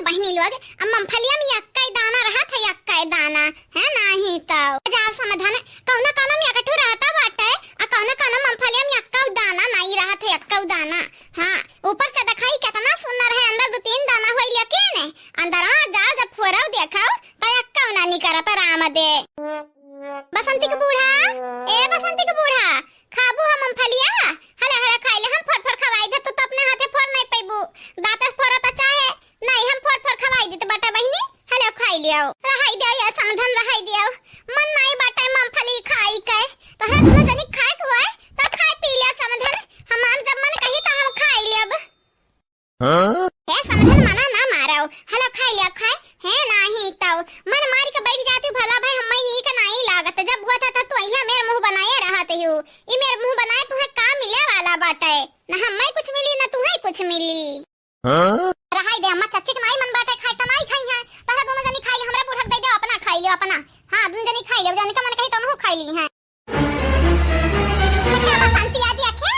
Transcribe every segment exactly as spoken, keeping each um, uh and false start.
बहिनी लोग, अब मूंगफलिया में यक्कै दाना रहत है, यक्कै दाना, है नाहीं तउ। जाव समधन, कउनो कउनो में एकठू रहता बाटे, आ कउनो कउनो मूंगफलिया में यक्कौ दाना नाहीं रहत है, यक्कौ दाना। हाँ, ऊपर से देखाई केतना सुंदर है, अंदर दू तीन दाना होई, लेकिन अंदर, हाँ, जाव जब फोरव देखव, त यक्कौ ना निकरत राम दे। बसंती के बूढ़ा, ए बसंती के बूढ़ा, खाबू हम मूंगफलिया? हले, हले खाई ले, हम फोर फोर खवाई दे, तू तो अपने हाथे फोर नहीं पैबू, दांत से फोरो तो चाहे, नहीं हम फोर फोर खवाई देत बाटा बहिनी, हले खाई लियो। रहाई दियो ये समधन, रहाई दियो, मन नहीं बाटे मूंगफली खाई के, तोहरा दुनो जनी खाए के होए, तो खाए पी लियो समधन, हमार जब मन कही तो हम खाई लेब। हाँ? हे समधन, मना ना मारव, हलो खाई लिया खाए, हे नाही तउ मन मार के बैठ जाती, भला भाई हम्मै नीक नाही लागत, जब हुआ था तो तू अइहा मेर मुंह बनाए रहत हिउ, ई मेर मुंह बनाए तुहे का मिले वाला बाटे, न हम्मै कुछ मिली न तुहे कुछ मिली। हाँ? रहाई दे अम्मा, चच्ची के नाही मन बाटे खाए त नाही खाई है, तोहरा दुनो जनी खाई, हमरा बूढ़ा के दे दे, अपना खाई लियो अपना, हाँ दुनो जनी खाई लियो, जनी का मन कही तनहु खाई ली है। देखे बसंतिया देखे,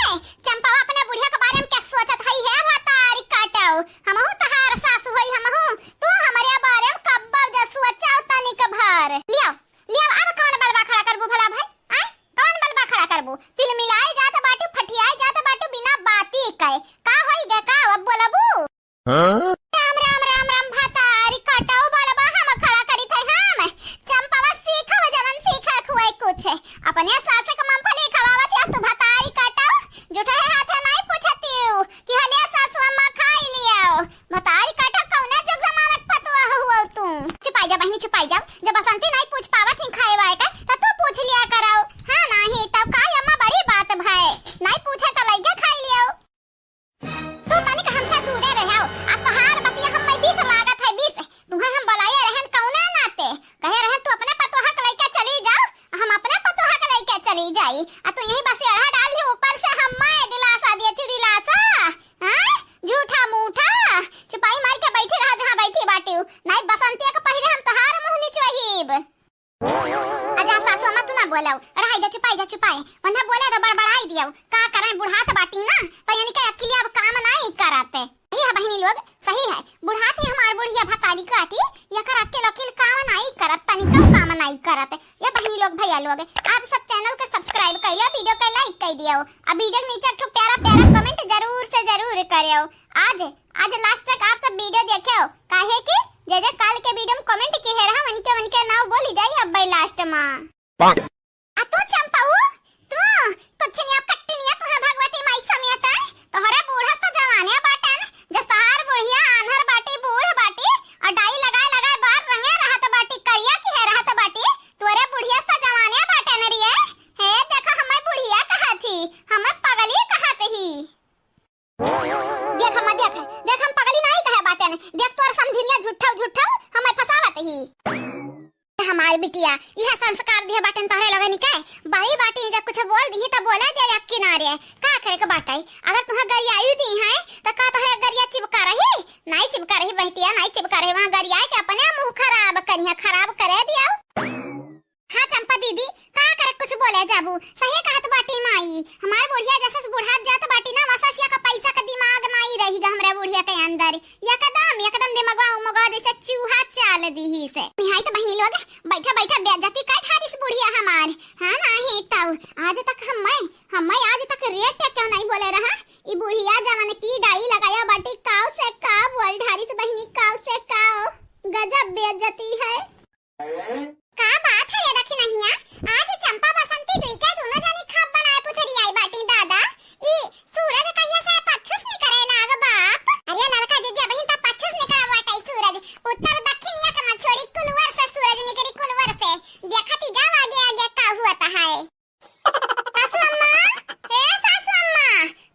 चंपवा अपने बुढ़िया के बारे में क्या सोचत हई है भतारी काटव। हमहू तहार सास होई हमहू, तू हमरे बारे में कब्बो जे सोचव तनिक भर। लियो, लियो अब कौन बलवा खड़ा करबू भला भाई? आय? कौन बलवा खड़ा करबू? तिलमिलाई जात बाटू, फटियाई जात बाटू बिना बाती कहे। का होई गे का अब बोलबू? हाँ? राम, राम, राम, राम, भतारी कटऊ बलबा हम खड़ा करी थे हम। चंपवा सीखव जवन सीखे खुए कुछ। अपने सास के मूंगफली खवावत या तू भतारी कटऊ। जुठे हाथे नहीं पूछतिउ कि हलिया सासु अम्मा खाई लियो। भतारी कटऊ कौने जुग जमाना के फतुआ हुआ तू। चुपाई जा बहिनी चुपाई जाओ। जब बसंती नहीं पूछ पावत ही खाए वाए का, त तू पूछ लिया करऊ। हाँ नहीं, तब का अम्मा बड़ी बात भय। नहीं पूछे त लइके खाई लियो। तू तनिक हमसे दूरे रहो, आ तोहार बतिया हम्मे विष लागत है, विष। तुहे हम बलाए रहन कौने नाते? कहे रहन तू अपने पतोहा के लइके चली जाओ, हम अपने पतोहा के लइके चली जाई। आ तू यही बसेड़ा डाल ली, ऊपर से हम्मे दिलासा दिए थी, दिलासा। हाँ? झूठा मूठा। चुपाई मार के बैठी रहा जहाँ बैठी बाटिउ। नहीं बसंतिया के पहिले हम तोहार मुँह निचवाइब। अच्छा सासू अम्मा तू ना बोलाओ, रहाई जा चुपाई जा चुपाई, उन्हें बोले तो बड़बड़ाई दियो, का करें बुढ़ात बाटी ना, तो यानी के अखिलिया अब काम नहीं करत। सही है बहिनी लोग, सही है, बुढ़ात ही हमार बुढ़िया भतारी काटी, यकर अक्किल अक्किल काम नहीं करत, तनिको काम नहीं करत। ये बहिनी लोग भैया लोग, आप सब channel के subscribe कर लियो, video के like कर दियो, अब video के नीचे एक ठो प्यारा प्यारा comment जरूर से जरूर करियो। आज, आज last तक आप सब video देखेउ, काहे कि जे जे काल के video में comment किहे रहा, उनके, उनके नाव बोली जाई अब भाई last में। आ तू चंपाऊ, तू कुछ नहीं, कट्टी नहीं, तू है भगवती माई समेत है। तोहरे बूढ़स तो जवाने बाटन, जस तोहार बुढ़िया आन्हर बाटी, बूढ़ बाटी, और डाई लगाए लगाए बार रंगे रहत बाटी, करिया किहे रहत बाटी, तोरे बुढ़िया तो जवाने बाटन रिये। हे देखा, हमें बुढ़िया कहत ही, हमें पगली कहत ही। देख हम, देख, देख हम पगली नाई कहे बाटेन। देख तोर समधिनिया झूठौ, झूठौ हमें फसावत ही। हमार बिटिया, इहे संस्कार दिहे बाटेन तोहरे लोगन के। बड़ी बाटी, जब कुछ बोल दिही त बोले दे एक किनारे। का करे के बाटे? अगर तुहे गरियाई दी है त का तोहरे गरिया चिपका रही? नाई चिपका रही बहटिया, नाई चिपका रही। वहाँ गरियाए के अपने मुँह खराब करिहे, खराब करे दियो। हाँ चंपा दीदी, का करे कुछ बोले जाबू? सही कहत बाटी माई, हमार बुढ़िया जैसे से बुढ़ात जात बाटी ना, वैसे से का पैसा का दिमाग नाई रही गा हमरा बुढ़िया के अंदर। एकदम, एकदम दिमागवा उमगवा जैसे चूहा चाल दीही से। निहाई तो बहिनी लोग, बैठा बैठा बेइज्जती कर ठारिस बुढ़िया हमार। हाँ नाही तब, आज तक हम्मे, हम्मे आज तक रेट क्यों नहीं बोले रहा? ई बुढ़िया जवन की डाई लगाया बाटी, काव से का बोल ठारिस बहिनी, काव से काव। गजब बेइज्जती है। का बात है रे दखिनहिया, आज चंपा बसंती दुई के दुनो जनी खप बनाए पुथरी आई बाटी दादा। ई सूरज कहिया से पच्छुस निकरे लाग बाप। अरे ललका जीजी, अबहिन त पच्छुस निकरा बाटे सूरज। उत्तर दक्षिण एक न छोड़ी, कुलवर से सूरज निकरी, कुलवर से। देखती जाओ आगे आगे का हुआ त है। सासू अम्मा, हे सासू अम्मा,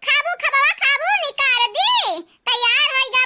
खाबू खबवा खाबू निकार दी। तैयार होई गा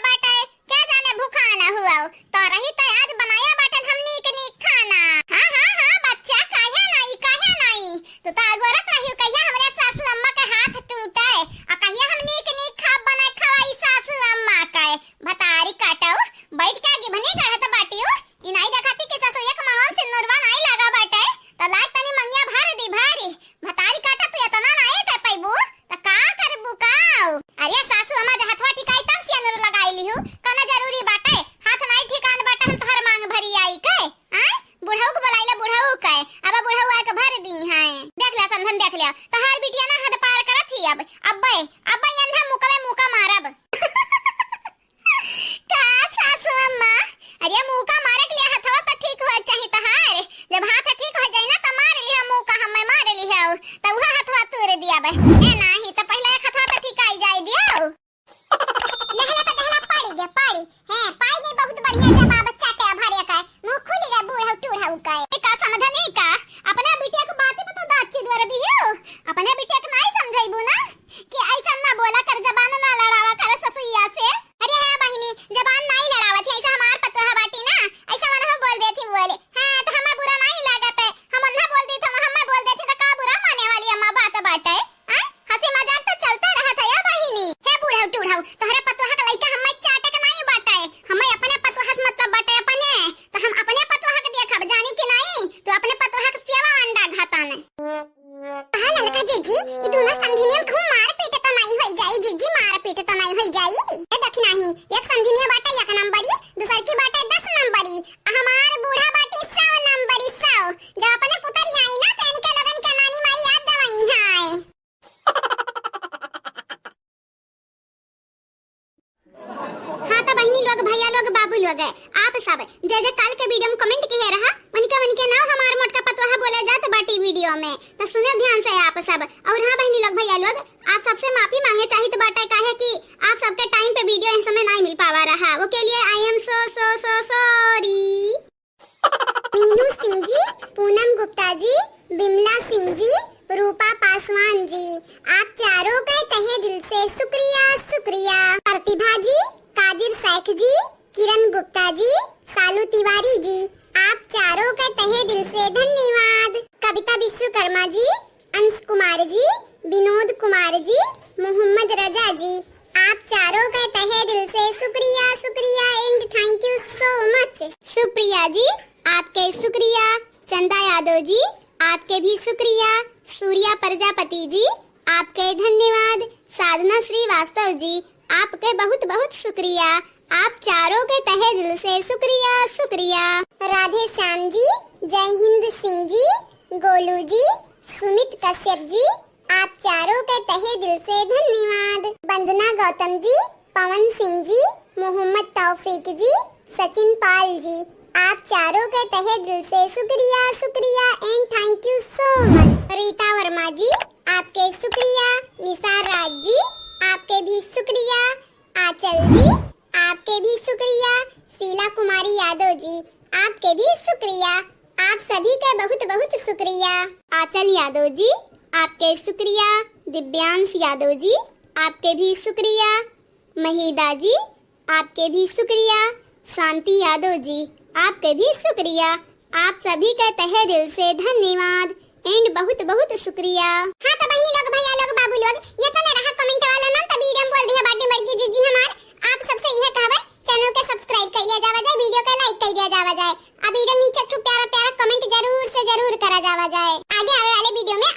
ये जब बाबा चाटे भरे का, मुँह खुल गए बूढ़ऊ टूढ़ऊ का। ए का समझनी का? अपने बिटिया के बाती पे तो दाँत चिदवर दियो। अपने बिटिया के नाई समझाइबू ना कि ऐसा ना बोला कर, जबान ना लड़ावा कर ससुइया से। अरे हाँ बहिनी, जबान नाई लड़ावत है, ऐसा हमार पतोह बाटी ना, ऐसा मन हम बोल देती बोले। हाँ, तो हमें बुरा नाई लागत है, हम उन्हें बोल देते, हम हमें बोल देते तो का बुरा माने वाली अम्मा बात बाटे? आय, हँसी मजाक तो चलता रहत है या बहिनी। हे बूढ़ऊ टूढ़ऊ, तोहरे पतोह का लइका हमें चाटे के नाई बाटे, हमें अपने पतोह से मतलब बाटे अपने, तो हम अपने पतोह के देखब, जानिउ कि नाई, तो अपने पतोह के सेवा अंडा घाता ने। हाँ ललका जीजी, ई दोनों समधिनियन कहूँ मारपीट तो नाई होई जाई जीजी, मारपीट तो नाई होई जाई। ए दखिनाही, एक समधिनिया बाटे एक नंबरी, दूसर की बाटे दस नंबरी, आ हमार बूढ़ा बाटी सौ नंबरी, सौ। जब अपने पुतरी आई ना, तो इनके लोगन के नानी माई याद दवाई है। हाँ, तो बहिनी लोग, भैया लोग, बाबू लोग, आप सब जे जे काल के video में comment किहे रहा, उनके, उनके नाव हमार मोटका पतोहा बोले जात बाटी video में, तो सुने ध्यान से आप सब। और हाँ बहिनी लोग, भैया लोग, आप सबसे माफी मांगे चाहित बाटे, काहे कि आप सबके time पे video इस समय नाई मिल पावा रहा, वो के लिए I am so, so, so sorry। मीनू सिंह जी, पूनम गुप्ता जी, बिमला सिंह जी, रूपा पासवान जी, आप चारों का तहे दिल से शुक्रिया, शुक्रिया। प्रतिभा जी, कादिर शेख जी, किरण गुप्ता जी, सालू तिवारी जी, आप चारों का तहे दिल से धन्यवाद। कविता विश्वकर्मा जी, अंश कुमार जी, विनोद कुमार जी, मोहम्मद रजा जी, आप चारों का तहे दिल से शुक्रिया, शुक्रिया and thank you so much। सुप्रिया जी, आपके शुक्रिया। चंदा यादव जी, आपके भी शुक्रिया। सूर्या प्रजापति जी, आपके धन्यवाद। साधना श्रीवास्तव जी, आपके बहुत बहुत शुक्रिया। आप चारों के तहे दिल से शुक्रिया, शुक्रिया। राधे श्याम जी, जय हिंद सिंह जी, गोलू जी, सुमित कश्यप जी, आप चारों के तहे दिल से धन्यवाद। वंदना गौतम जी, पवन सिंह जी, मोहम्मद तौफीक जी, सचिन पाल जी, आप चारों के तहे दिल से शुक्रिया, शुक्रिया and thank you so much। रीता वर्मा जी, आपके शुक्रिया। निसार राज जी, आपके भी शुक्रिया। आंचल जी, आपके भी शुक्रिया। शीला कुमारी यादव जी, आपके भी शुक्रिया। आप सभी का बहुत बहुत शुक्रिया। आंचल यादव जी, आपके शुक्रिया। दिव्यांश यादव जी, आपके भी शुक्रिया। महिदा जी, आपके भी शुक्रिया। शांति यादव जी, आपके भी शुक्रिया। आप सभी का तहे दिल से धन्यवाद and बहुत बहुत शुक्रिया। हाँ, तो बहिनी लोग, भैया लोग, बाबू लोग, ये तो नहीं रहा comment वाला ना, तो video में बोल दिया बाटी बड़की जीजी हमार। आप सबसे यह कहबे, channel के subscribe कर लिया जावा जाए, video के like कर दिया जावा जाए, आ video नीचे एक ठो प्यारा प्यारा comment जरूर से जरूर करा जावा जाए। आगे आवे वाले video में